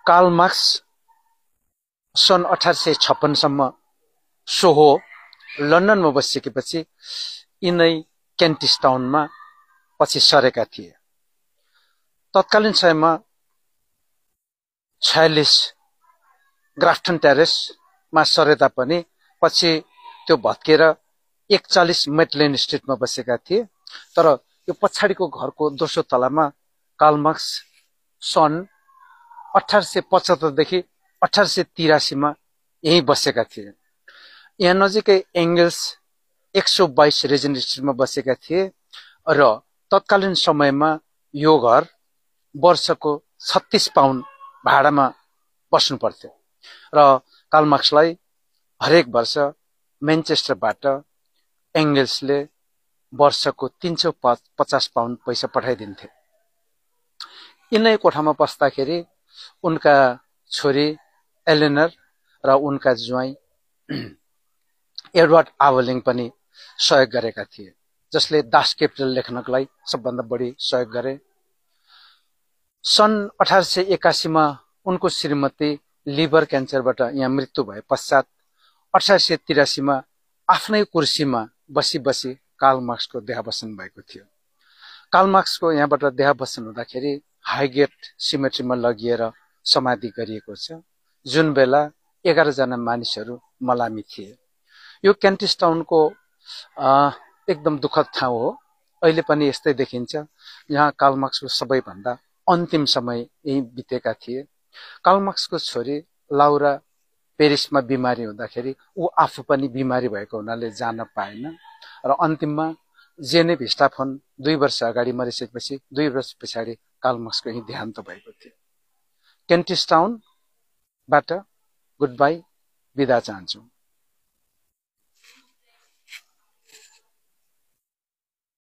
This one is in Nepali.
कार्ल मार्क्स सन् 1856 सम्म सोहो लन्डनमा बसिसकेपछि यिनै केन्टिस टाउनमा पछि सरेका थिए। तत्कालीन समयमा 46 ग्राफ्टन टेरेसमा सरे तापनि पछि त्यो भत्केर 41 मेटलेन स्ट्रिटमा बसेका थिए। तर यो पछाडिको घरको दोस्रो तलामा कार्ल मार्क्स सन् 1875 देखि 1883 मा यही बसेका थिए। यहाँ नजिकै एंगल्स 122 रेजेन्ट स्ट्रिटमा बसेका थिए र तत्कालीन समयमा यो घर वर्षको 36 पाउन्ड भाडामा बस्नु पर्थ्यो र कार्ल मार्क्सलाई हरेक वर्ष म्यानचेस्टरबाट एंगल्सले वर्षको 350 पाउन्ड पैसा पठाइदिन्थे। यिनै कोठामा बस्दाखेरि उनका छोरी एलेनर र उनका ज्वाइँ एडवर्ड आवलिङ पनि सहयोग गरेका थिए, जसले दास क्यापिटल लेख्नको लागि सबभन्दा बढी सहयोग गरे। सन् 1881 मा उनको श्रीमती लिभर क्यान्सरबाट यहाँ मृत्यु भए पश्चात 1883 मा आफ्नै कुर्सीमा बसी बसी कार्ल मार्क्सको देहावसान भएको थियो। कार्ल मार्क्सको यहाँबाट देहावसान हुँदाखेरि हाइगेट सिमेट्रीमा लगिएर समाधि गरिएको छ, जुन बेला 11 जना मानिसहरू मलामी थिए। यो केन्टिस टाउनको एकदम दुःखद ठाउँ हो। अहिले पनि यस्तै देखिन्छ। यहाँ कार्ल मार्क्सको सबैभन्दा अन्तिम समय यही बितेका थिए। कार्ल मार्क्सको छोरी लाउरा पेरिसमा बिमारी हुँदाखेरि ऊ आफू पनि बिमारी भएको हुनाले जान पाएन र अन्तिममा जेनेभ स्टाफन 2 वर्ष अगाडि मरिसकेपछि 2 वर्ष पछाडि कार्ल मार्क्सको यही देहान्त भएको थियो। केन्टिस टाउनबाट गुड बाई, बिदा चाहन्छु।